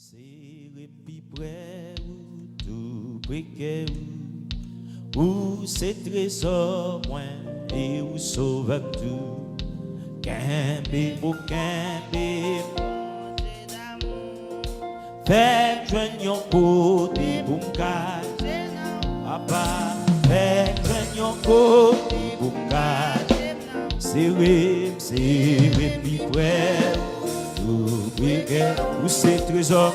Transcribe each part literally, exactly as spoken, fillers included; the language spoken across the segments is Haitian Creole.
Sere m pi prè ou, tou pre kè ou. Ou se trezò mwen e ou sovè m tou. Kenbe m, o kenbe m. Fè m jwenn yon kote pou m kache nan ou. Papa, fè m jwenn yon kote pou m kache nan ou. Sere m, sere m pi prè. Tou pre kè ou se trezò.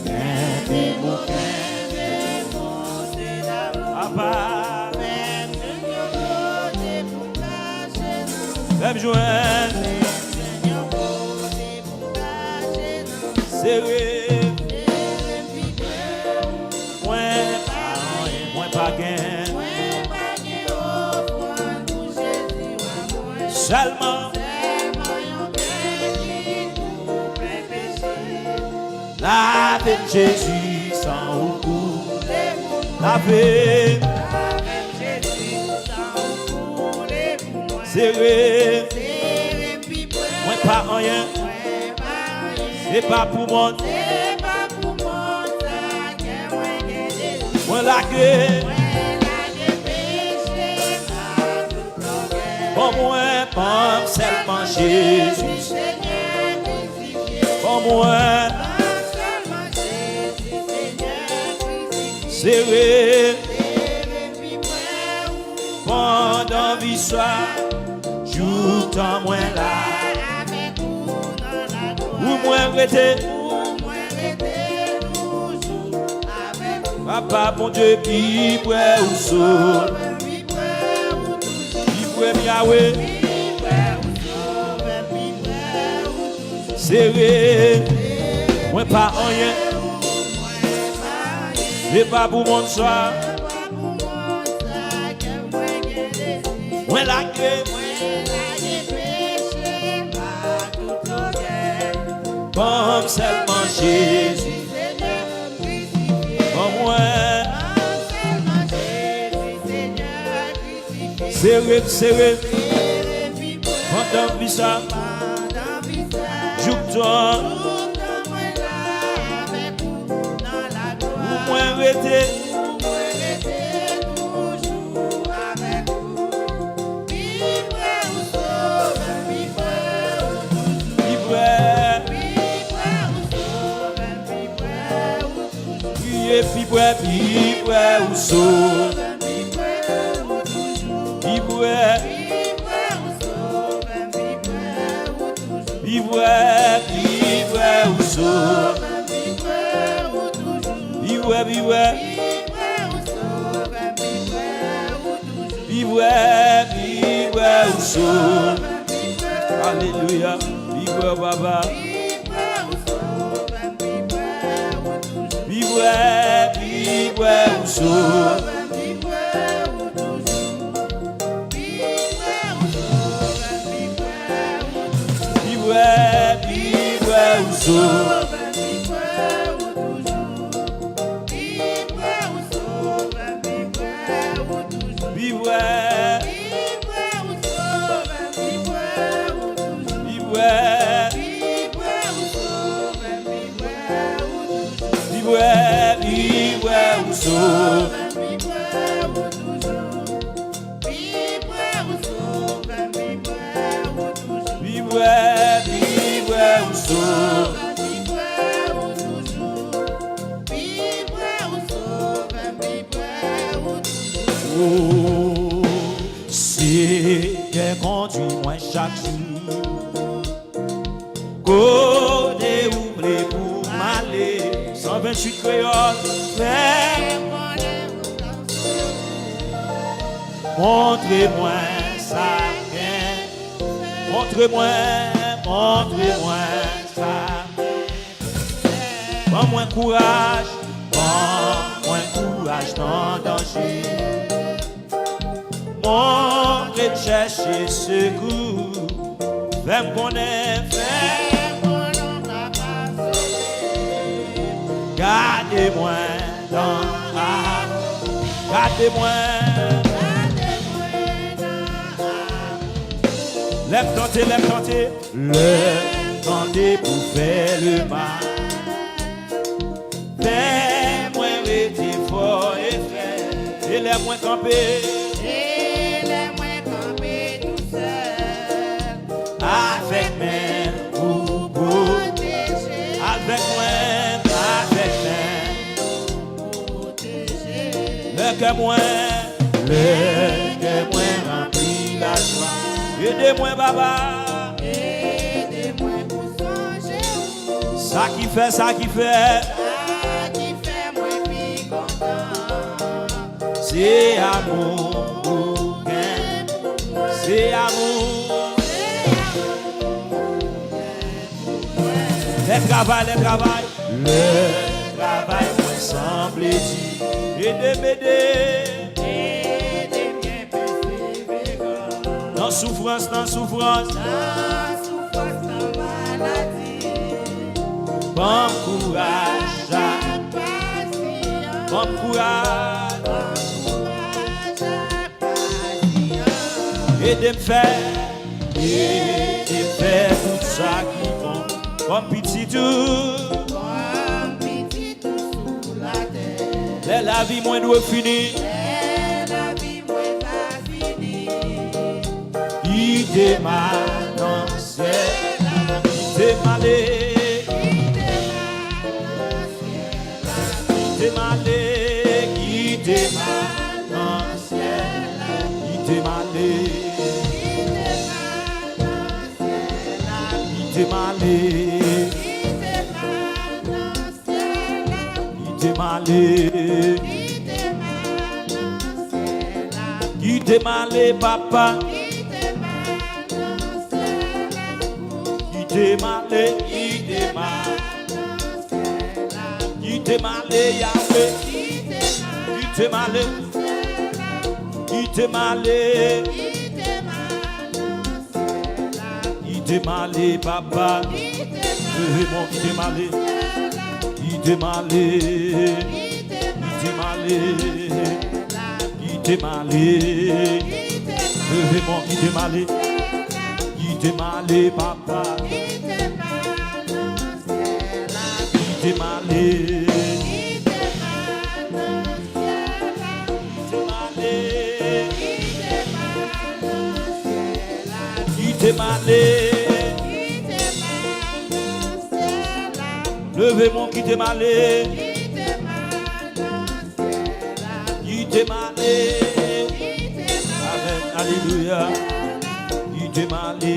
Kenbe m, o kenbe m. Papa. Fè m jwenn. Sere. Mwen pa anyen, mwen pa gen. Sèlman. Lave m, Jezi, san ou koule pou mwen. Lave m. Sere. Mwen pa anyen. Se pa pou mòn. Mwen lage. Ban mwen, ban m sèlman Jezi. Ban mwen. Sere. Pandan vi sa, joutan mwen la. Ou mwen rete. Papa Bondye pi prè ou sovè. Pi prè m Yawe. Sere. Mwen pa anyen. Se pa pou mond sa. Mwen lage. Ban m sèlman Jezi. Ban mwen. Sere m, sere m. Pandan m vi sa. Jouk tan. Pou mwen rete. Pi prè. Kriye pi prè, pi prè ou sovè. Pi prè. Pi prè, pi prè ou sovè. Pi prè, pi prè. Pi prè, pi prè ou sovè. Alelouya. Pi prè, papa. Pi prè, pi prè ou sovè. Pi prè, pi prè ou sovè. Pi prè. Pi prè. Pi prè, pi prè ou sovè. Pi prè, pi prè ou sovè. Oh, Senyè, kondwi mwen chak jou. Kote ou vle pou m ale. San venntuit kreyòl. Fè m konnen ou t ap sove. Montre mwen sa k gen. Montre mwen, montre mwen sa k gen. Ban mwen kouraj, ban mwen kouraj nan danje. Montre m chèche sekou. Fè m konnen, fè m konnen w ka pa sove. Gade mwen nan amou. Gade mwen. Gade mwen nan amou. Lè m tante, lè m tante, lè m tante pou fè lemal. Fè mwen rete fò e fèm. E lè mwen kanpe, e lè mwen kanpe tousèl, avèk men ou pwoteje. Avèk mwen, avèk men ou pwoteje. Lè kè mwen, lè kè mwen ranpli lajwa. Ede mwen, Papa. Ede mwen pou sonje ou. Sa ki fè, sa ki fè. Sa ki fè mwen pi kontan. Se amou ou gen pou mwen. Se amou. Se amou ou gen pou mwen. Lè travay, lè travay. Lè travay mwen sanble di. Ede m, ede. Ede m gen pèseverans. Nan soufrans, nan soufrans. Nan soufrans, nan maladi. Ban m kouraj. Ak pasyans. Ban m kouraj. Ban m kouraj ak pasyans. Ede m fè. Ede m fè tout sa ki bon. Kòm pitit ou. Kòm pitit ou sou latè. Lè lavi mwen dwe fini. Lè lavi mwen va fini. Kite m al nan syèl la. Kite m ale. Kite m al nan syèl la. Kite m ale. Kite m al nan syèl la. Kite m ale. Kite m ale. Kite m ale. Kite m ale, papa. Kite m ale, kite m ale. Kite m ale, Yahweh. Kite m ale. Kite m ale. Kite m ale, papa. Leve men w, kite m ale. Kite m ale. Kite m ale. Kite m ale. Leve men w, kite m ale. Kite m ale, papa. Kite m ale. Kite m ale. Kite m ale. Leve men w, kite m ale. Kite m ale. Amèn. Alelouya. Kite m ale.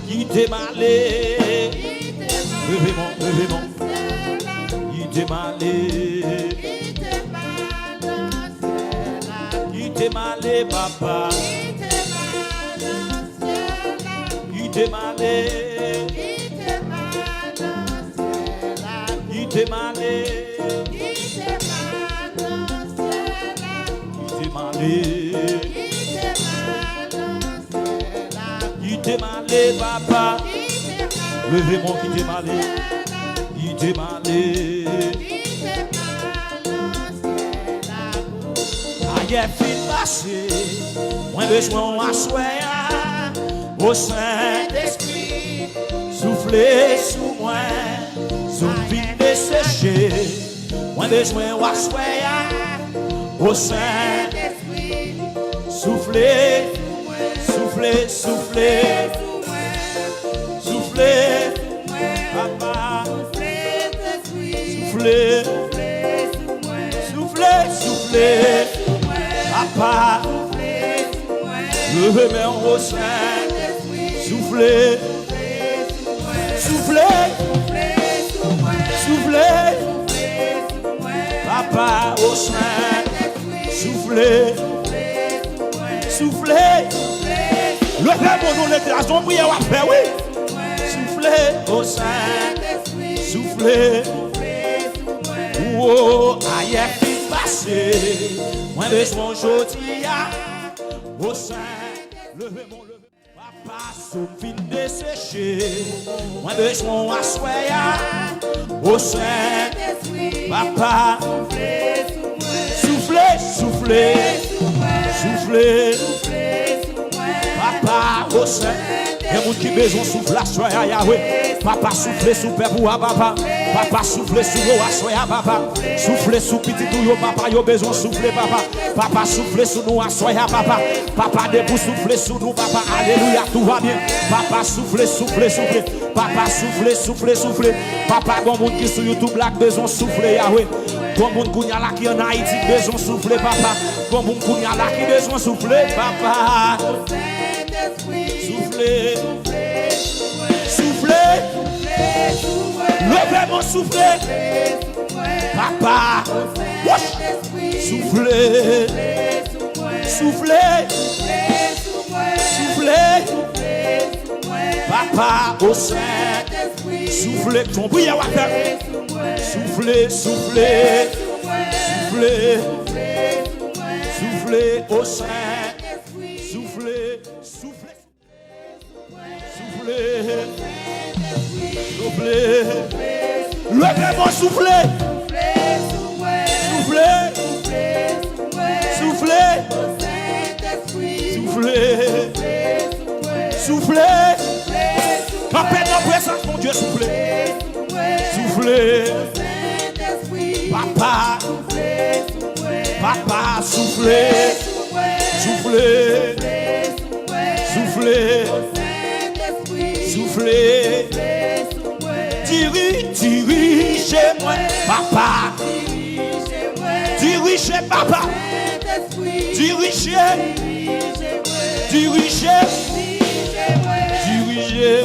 Kite m ale. Leve men w, leve men w. Kite m ale. Kite m ale, papa. Kite m ale. Kite m ale. Kite m ale. Kite m ale, papa. Leve men w, kite m ale. Kite m ale. Ayè fin pase, mwen bezwen w aswè a. O Sentespri, soufle sou mwen. Souf vin deseche. Mwen bezwen w aswè a. O Sentespri, soufle, soufle, soufle, soufle, papa, soufle, soufle, soufle, papa, leve men w, o Sentespri, soufle, soufle, soufle, papa, o Sentespri, soufle, soufle. Leve men w, nou legliz, yon priyè w ap fè, wi. Soufle, o Sentespri, soufle. O, ayè fin pase. Mwen bezwen w jodi a. O Sentespri, leve men w, leve. Papa, souf vin deseche. Mwen bezwen w aswè a. O Sentespri, papa, soufle, soufle, Soufle. Papa, o Senyè. Gen moun ki bezwen soufle aswè a, Yahweh. Papa, soufle sou pèp ou a, papa. Papa, soufle sou yo aswè a, papa. Soufle sou pitit ou yo, papa. Yo bezwen soufle, papa. Papa, soufle sou nou aswè a, papa. Papa, depi w soufle sou nou, papa. Alelouya, tout va byen. Papa, soufle, soufle, soufle. Papa, soufle, soufle, soufle. Papa, gon moun ki sou YouTube la k bezwen soufle, Yahweh. Gon moun kounye a la ki ann Ayiti k bezwen soufle, papa. Gon moun kounye a la ki bezwen soufle, papa. Soufle. Soufle. Leve men w, soufle. Papa. Wouch. Soufle. Soufle. Soufle. Papa, o Sentespri. Soufle, k yon priyè w ap fè. Soufle, soufle. Soufle. Soufle, o Sentespri. Soufle, soufle. Soufle. Soufle. Leve men w, soufle. Soufle. Soufle. Soufle. Soufle. Kanpe nan prezans Bondye, soufle. Soufle. Papa. Papa, soufle. Soufle. Soufle. Soufle. Diri-, dirije mwen, papa. Dirije, papa. Dirije. Dirije. Dirije.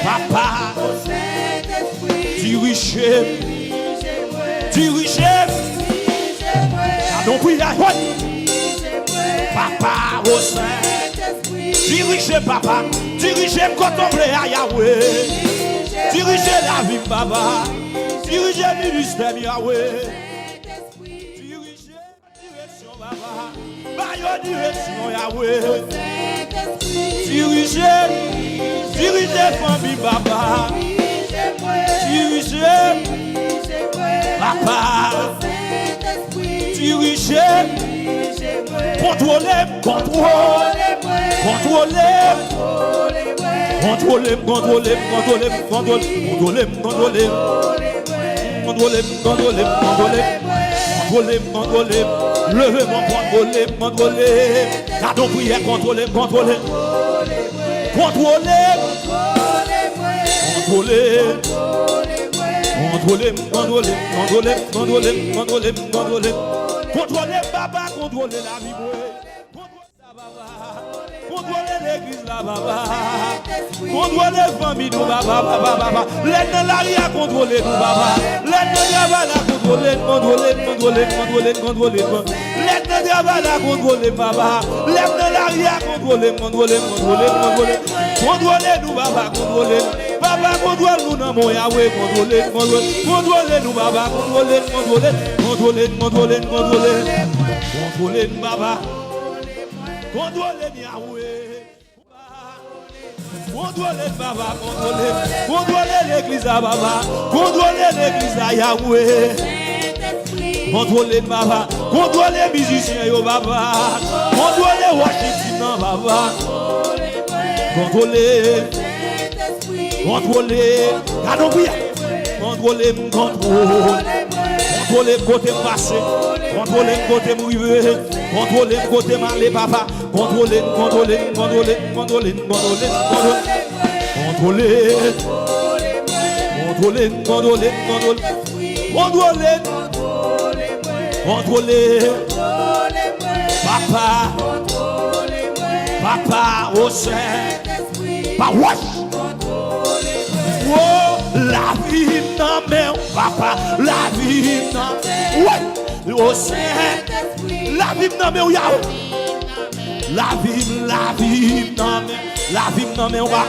Papa. Dirije. Dirije. Gade yon priyè, papa, o Sentespri. Dirije, papa. Dirije m kote w vle a, Yahweh. Dirije lavi m, papa. Dirije ministè m, Yahweh. Dirije direksyon, papa. Ba yo direksyon, Yahweh. Dirije m. Dirije fanmi m, papa. Dirije m. Papa. Dirije m. Kontwole m, kontwole m. Kontwole m. Kontwole m, kontwole m, kontwole m, kontwole m. Kontwole m, kontwole m. Kontwole m, kontwole m, kontwole m. Kontwole m, kontwole m. Leve men w, kontwole m, kontwole m. Gade yon priyè, kontwole m, kontwole m. Kontwole m. Kontwole m. Kontwole m, kontwole m, kontwole m, kontwole m, kontwole m, kontwole m. Kontwole m, papa, kontwole lavi mwen. Kontwole legliz la, papa. Kontwole fanmi nou, papa, papa, papa. Lè n nan lari a, kontwole nou, papa. Lè n nan travay la, kontwole n, kontwole n, kontwole n, kontwole n, kontwole n. Lè n nan travay la, kontwole m, papa. Lè m nan lari a, kontwole m, kontwole m, kontwole m, kontwole m. Kontwole nou, papa, kontwole n. Papa, kontwole nou nan men w, Yahweh, kontwole n, kontwole n. Kontwole nou, papa, kontwole n, kontwole n. Kontwole n, kontwole n, kontwole n. Kontwole n, papa. Kontwole n, Yahweh. Kontwole n, papa, kontwole n. Kontwole legliz la, papa. Kontwole legliz la, Yahweh. Kontwole n, papa. Kontwole mizisyen yo, papa. Kontwole worship team nan, papa. Kontwole. Kontwole. Gade yon priyè. Kontwole m, kontwole. Kontwole m kote m pase. Kontwole m kote m rive. Kontwole m kote m ale, papa. Kontwole m, kontwole m, kontwole m, kontwole m, kontwole m, kontwole m. Kontwole. Kontwole m, kontwole m, kontwole m. Kontwole. Kontwole. Papa. Papa, o Sentespri. Pawòl. O, lavi m nan men w, papa, lavi m nan men w. Wi, o Sentespri, lavi m nan men w, Yahweh. Lavi m, lavi m nan men, lavi m nan men w, papa.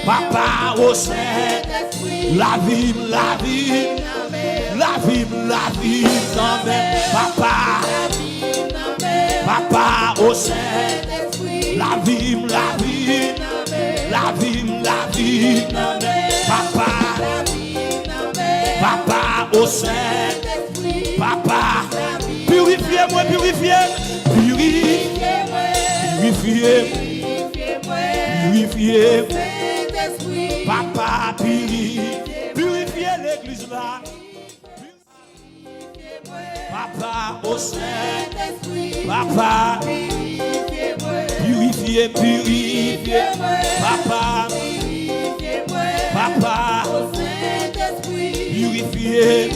Papa, o Sentespri, lavi m, lavi m, lavi m, lavi m nan men, papa. Papa, o Sentespri, lavi m, lavi m, lavi m, lavi m nan men, papa. Papa, o Sentespri, papa, pirifye mwen, pirifye Pirifye m, pirifye m. Papa, piri-, pirifye legliz la. Papa, o Sentespri. Papa, pirifye m, pirifye m. Papa, papa, pirifye m.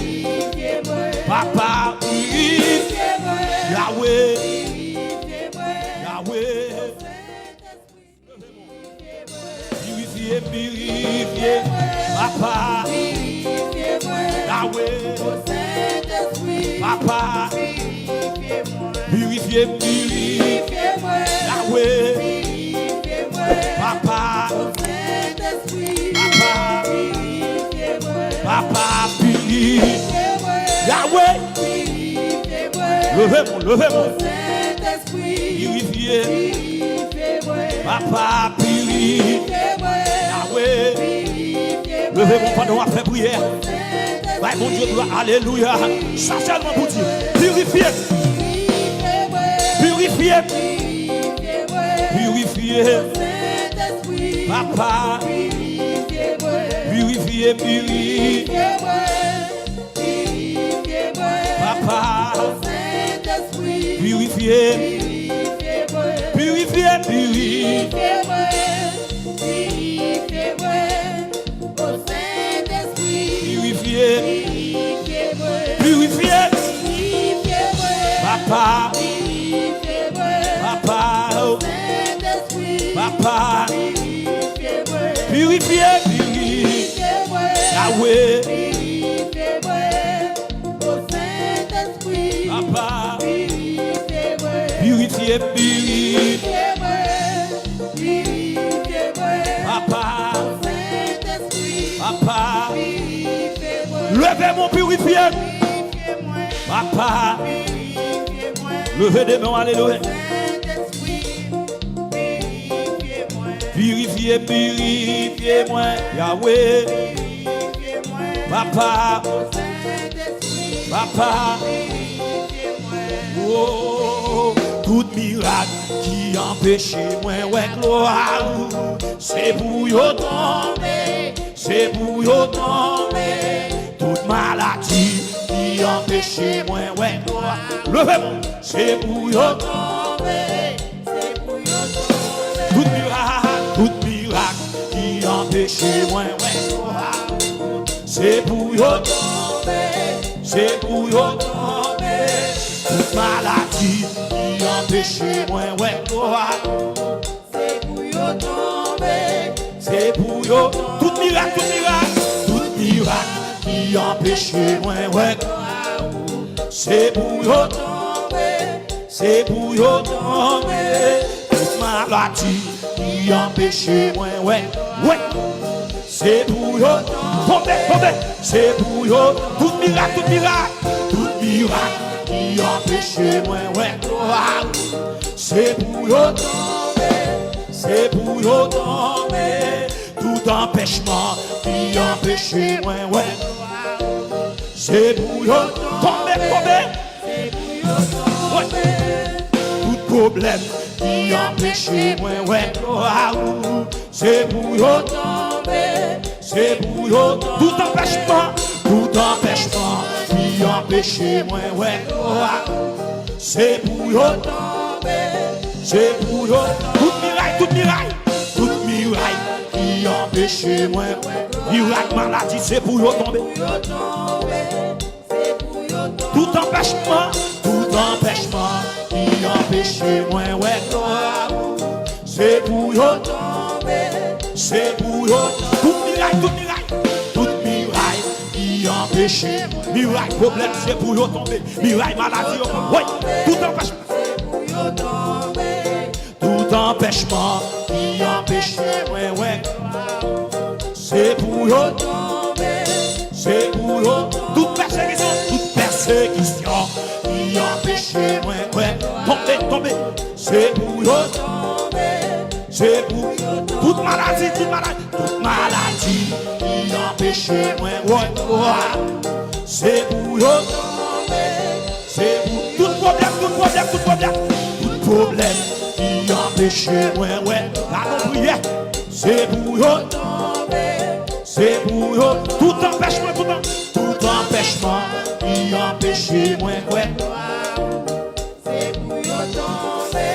Papa, pirifye m. Yawe, Yawe. Pirifye, pirifye, papa. Yawe. Papa. Pirifye, pirifye, Yawe. Papa. Papa. Papa, pirifye. Yawe. Leve mwen, leve mwen. Pirifye. Papa, pirifye. Yawe. Leve mwen pandan w ap fè priyè. Bay Bondye glwa. Alelouya. Sa sèlman pou di. Pirifye. Pirifye. Pirifye. Papa. Pirifye, pirifye. Papa. Pirifye. Pirifye, pirifye. Pirifye. Pirifye. Papa. Papa. Papa. Pirifye, pirifye. Yawe. Papa. Pirifye, pirifye. Papa. Papa. Leve men w, pirifye. Papa. Leve de men w, alelouya. Pirifye, pirifye mwen, Yawe. Papa. Papa. Oh, tout mirak ki anpeche mwen wè glwa ou, se pou yo tonbe, se pou yo tonbe. Tout maladi ki anpeche mwen wè glwa ou, leve men w, se pou yo tonbe, se pou yo tonbe. Tout mirak, tout mirak ki anpeche mwen wè glwa ou, se pou yo tonbe, se pou yo tonbe. Tout maladi ki anpeche mwen wè glwa ou, se pou yo tonbe, se pou yo tonbe. Tout mirak, tout mirak, tout mirak ki anpeche mwen wè glwa ou, se pou yo tonbe, se pou yo tonbe. Tout maladi ki anpeche mwen wè, wè. Se pou yo tonbe, tonbe. Se pou yo, tout mirak, tout mirak, tout mirak ki anpeche mwen wè glwa ou, se pou yo tonbe, se pou yo tonbe. Tout anpèchman ki anpeche mwen wè glwa ou, se pou yo tonbe, tonbe. Tout pwoblèm ki anpeche mwen wè glwa ou, se pou yo tonbe, se pou yo tonbe. Tout anpèchman, tout anpèchman ki anpeche mwen wè glwa ou, se pou yo tonbe, se pou yo tonbe. Tout miray, tout miray, tout miray ki anpeche mwen wè glwa ou, mirak maladi, se pou yo tonbe. Tout anpèchman, tout anpèchman ki anpeche mwen wè glwa ou, se pou yo tonbe, se pou yo tonbe. Tout miray, tout miray, tout miray ki anpeche mwen, miray pwoblèm, se pou yo tonbe, miray maladi yo, woy, tout anpèchman. Tout anpèchman ki anpeche mwen wè glwa ou, se pou yo tonbe, se pou yo tonbe. Tout pèsekisyon, tout pèsekisyon ki anpeche mwen wè glwa ou, tonbe, tonbe, se pou yo tonbe, se pou yo tonbe. Tout maladi, tout maladi, tout maladi ki anpeche mwen wè glwa ou, se pou yo tonbe. Se pou tout pwoblèm, tout pwoblèm, tout pwoblèm, tout pwoblèm ki Peche mwen wè, gade yon priyè. Se pou yo tonbe. Se pou yo, tout anpèchman, tout an, tout anpèchman ki anpeche mwen wè glwa ou. Se pou yo tonbe.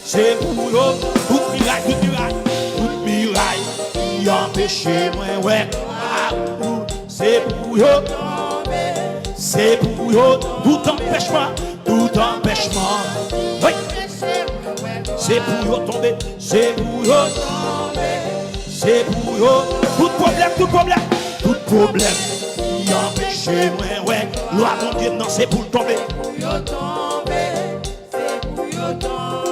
Se pou yo, tout miray, tout miray, tout miray ki anpeche mwen wè glwa ou. Se pou yo tonbe. Se pou yo, tout anpèchman, tout anpèchman. Wi. Se pou yo tonbe, se pou yo tonbe. Se pou yo, tout pwoblèm, tout pwoblèm, tout pwoblèm ki anpeche mwen wè glwa Bondye nan, se pou l tonbe.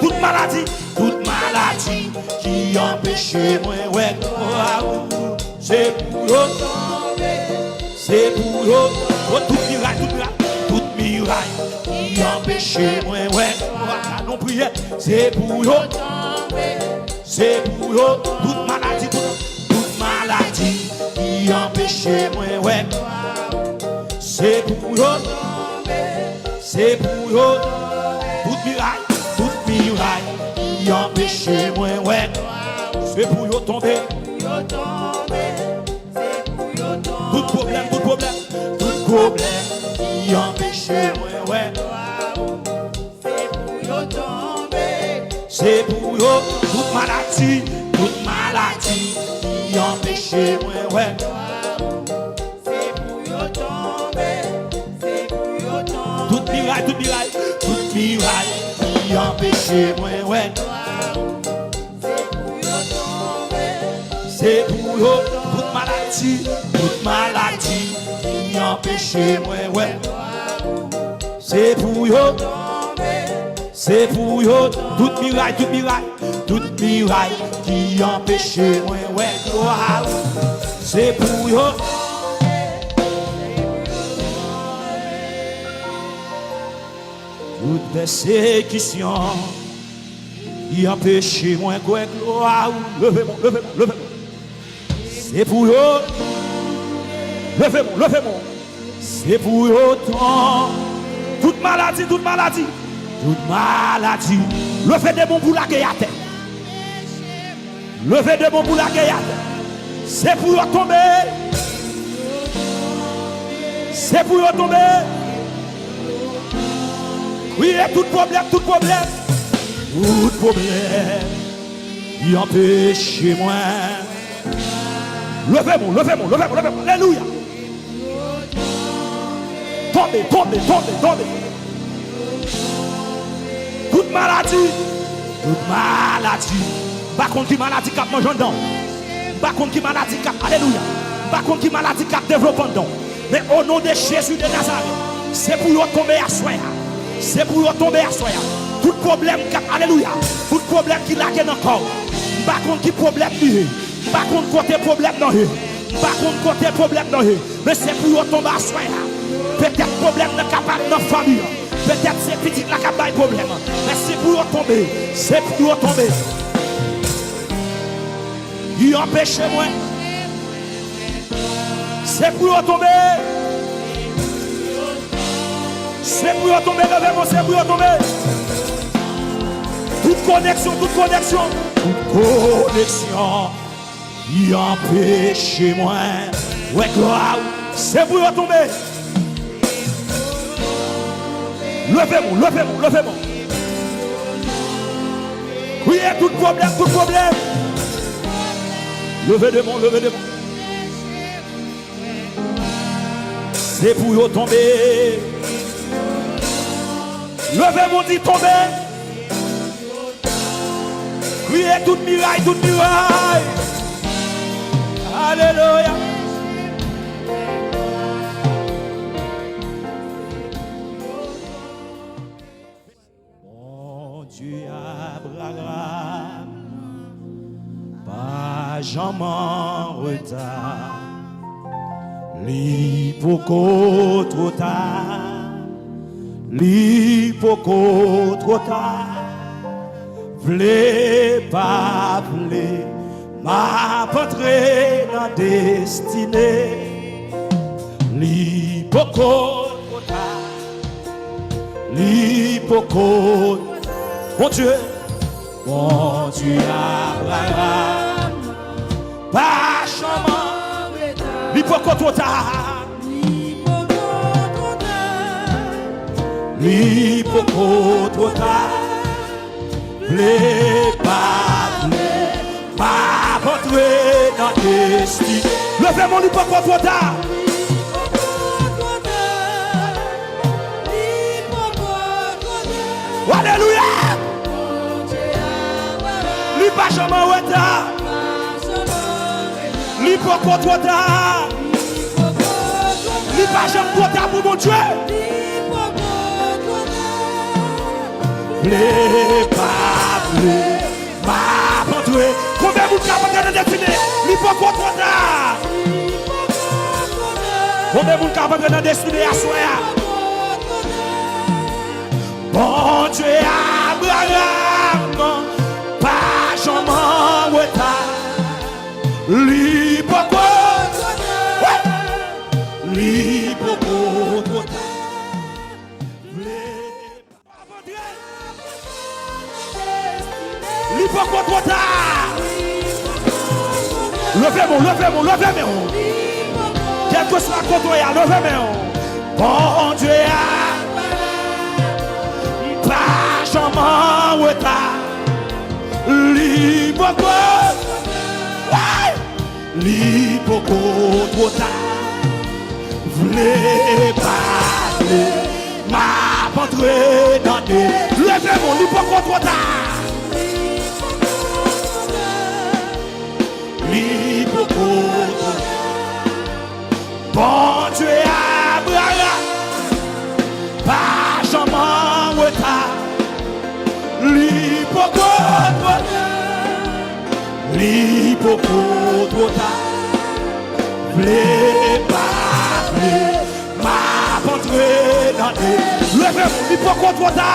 Tout maladi, tout maladi ki anpeche mwen wè glwa ou. Se pou yo tonbe. Se pou yo, oh, tout miray, tout miray, tout miray ki anpeche mwen wè glwa, non priyè. Se pou yo tonbe. Se pou yo, tout maladi, tout, tout maladi ki anpeche mwen wè glwa ou. Se pou yo tonbe. Se pou yo, tout miray, tout miray ki anpeche mwen wè glwa ou. Se pou yo tonbe. Tout pwoblèm, tout pwoblèm, tout pwoblèm ki anpeche mwen wè glwa ou. Se pou yo tonbe. Se pou yo, tout maladi, tout maladi ki anpeche mwen wè glwa ou. Se pou yo tonbe, se pou yo tonbe. Tout miray, tout miray, tout miray ki anpeche mwen wè glwa ou. Se pou yo tonbe. Se pou yo, tout maladi, tout maladi ki anpeche mwen wè glwa ou. Se pou yo tonbe. Se pou yo, tout miray, tout miray, tout miray ki anpeche mwen wè glwa ou. Se pou yo. Tout pèsekisyon ki anpeche mwen wè glwa ou. Leve men w, leve men w, leve men w. Se pou yo. Leve men w, leve men w. Se pou yo tonbe. Tout maladi, tout maladi, tout maladi. Leve demon pou lage atè. Leve demon pou lage atè. Se pou yo tonbe. Se pou yo tonbe. Kriye tout pwoblèm, tout pwoblèm. Tout pwoblèm ki anpeche mwen. Leve men w, leve men w, leve men w, leve men w. Alelouya. Tonbe, tonbe, tonbe, tonbe. Tout maladi, tout maladi. M pa konn ki maladi k ap manje anndan w. M pa konn ki maladi k ap, alelouya. M pa konn ki maladi k ap devlope anndan w. Men o non de Jezi de Nazarèt, se pou yo tonbe aswè a. Se pou yo tonbe aswè a. Tout pwoblèm k ap, alelouya. Tout pwoblèm ki lage nan kò w. M pa konn ki pwoblèm li ye. M pa konn kote pwoblèm nan ye. M pa konn kote pwoblèm nan ye. Men se pou yo tonbe aswè a. Petèt pwoblèm nan kapab nan fanmi an. Petèt se pitit la k ap bay pwoblèm. Men se pou yo tonbe. Se pou yo tonbe. Ki anpeche mwen. Se pou yo tonbe. Se pou yo tonbe, leve men w, se pou yo tonbe. Tout koneksyon, tout koneksyon. Tout koneksyon ki anpeche mwen wè glwa ou. Se pou yo tonbe. Leve men w, leve men w, leve men w. Kriye tout pwoblèm, tout pwoblèm. Leve demon, leve demon. Se pou yo tonbe. Leve men w, di tonbe. Kriye tout miray, tout miray. Alelouya. Bondye Abraram pa janm an reta. Li poko twò ta. Li poko twò ta. Vle pa vle, m ap antre nan destine. Li poko twò ta. Li poko. Bondye, bon Bondye Abraram pa janm. Li poko twò ta. Li poko twò ta. Vle pa vle, m ap antre nan destine. Leve men w, li poko twò ta. Alelouya! Li pa janm an reta. Li poko twò ta. Li pa janm twò ta pou Bondye. Vle pa vle, m ap antre. Konbyen moun k ap antre nan destine? Li poko twò ta. Konbyen moun k ap antre nan destine aswè a? Bondye Abraram pa janm an reta. Li poko, wi, li poko twò ta. Li poko twò ta. Leve men w, leve men w, leve men w. Kèlkeswa kote w ye a, leve men w. Bondye a pa janm an reta. Li poko, wi, li poko twò ta. Vle pa vle, m ap antre nan de. Leve men w, li poko twò ta. Li poko twò ta. Bondye Abraram pa janm an reta. Li poko twò ta. Li poko twò ta. Vle pa vle, m ap antre nan de. Leve men w, li poko twò ta.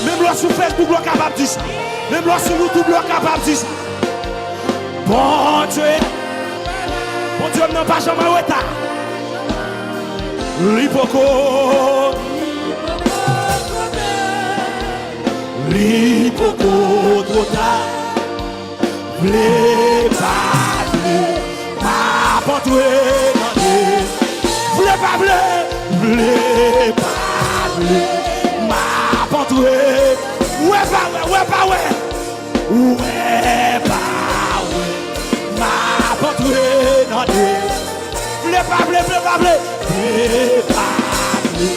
Menm lè w sou Facebook, lè w kapab di sa. Menm lè w sou YouTube, lè w kapab di sa. Bondye, Bondye m nan pa janm an reta. Li poko, li poko twò ta. Vle pa vle, m ap antre nan de. Vle pa vle, vle pa vle, m ap antre. Wè pa wè, wè pa wè. Wè pa wè, m ap antre nan de. Vle pa vle, vle pa vle, vle pa vle,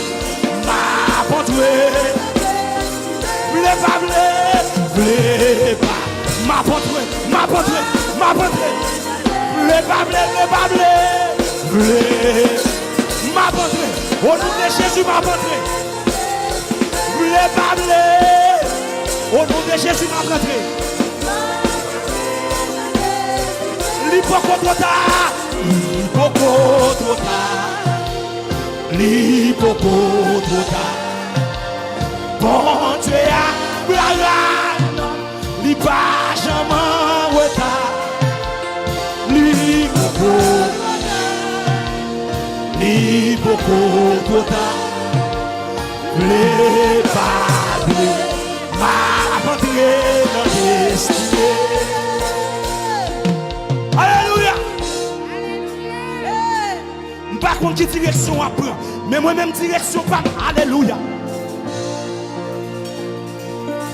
m ap antre. Vle pa vle, vle pa, m ap antre, m ap antre, m ap antre. Vle pa vle, vle pa vle, vle, m ap antre. O non de Jezi, m ap antre. Vle pa vle, o non de Jezi, m ap antre. Li poko twò ta. Li poko twò ta. Li poko twò ta. Bondye Abraram, li pa janm an reta. Li poko, li poko twò ta. Vle pa vle, m ap antre nan destine. Alelouya! M pa konn ki direksyon w ap pran, men mwen menm direksyon pa m. Alelouya!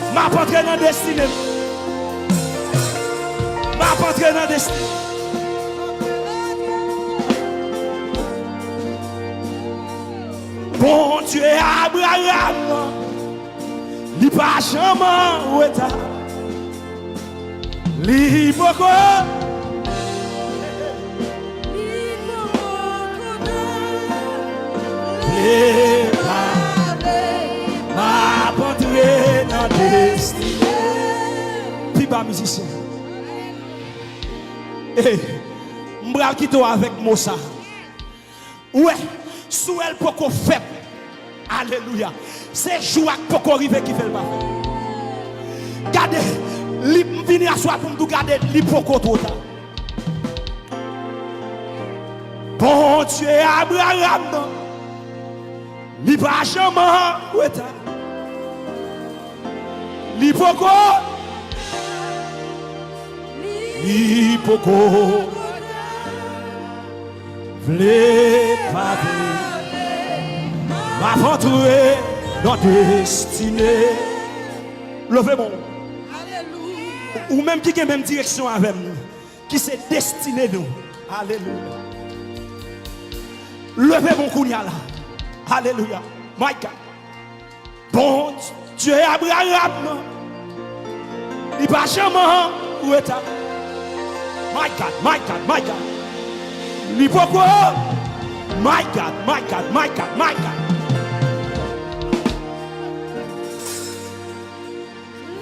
M ap antre nan destine m. M ap antre nan destine. Bondye Abraram, li pa janm an reta. Li poko. Li poko twò ta. Vle pa vle, m ap antre nan destine. Pi ba mizisyen. Hey, m pral kite w avèk mo sa. Ou wè, si w wè l poko fèt, alelouya, se jou a k poko rive ki fè l pa fèt. Gade, li, m vini aswè a pou m di w, gade, li poko twò ta. Bondye Abraram nan, li pa janm an reta. Li poko. Li poko. Vle pa vle. M ap antre nan destine. Leve men w. Ou menm ki gen menm direksyon avè m, ki se destine nou. Alelouya. Leve men w kounye a la. Alelouya. My God. Bondye Abraram, li pa janm an reta. My God, my God, my God. Li poko. My God, my God, my God, my God.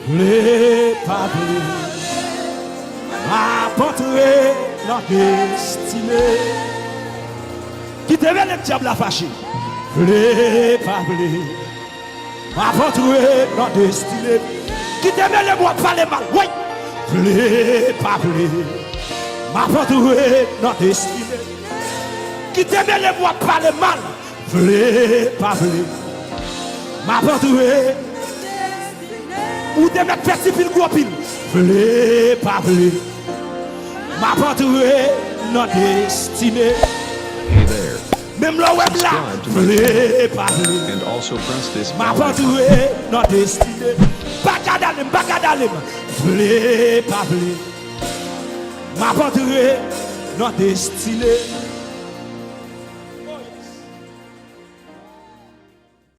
Vle pa vle, m ap antre nan destine. Kite mele dyab la fache. Vle pa vle, m ap antre nan destine. Kite mele m w ap pale mal. Woy! Vle pa vle, m ap antre nan destine. Kite mele m w ap pale mal. Vle pa vle, m ap antre. Ou te mèt fè ti pil gwo pil. Vle pa vle, m ap antre nan destine. Hey there. Menm lè w wè m la, vle pa vle, m ap antre nan destine. Pa gad ale m, pa gad ale m. Vle pa vle, m ap antre nan destine.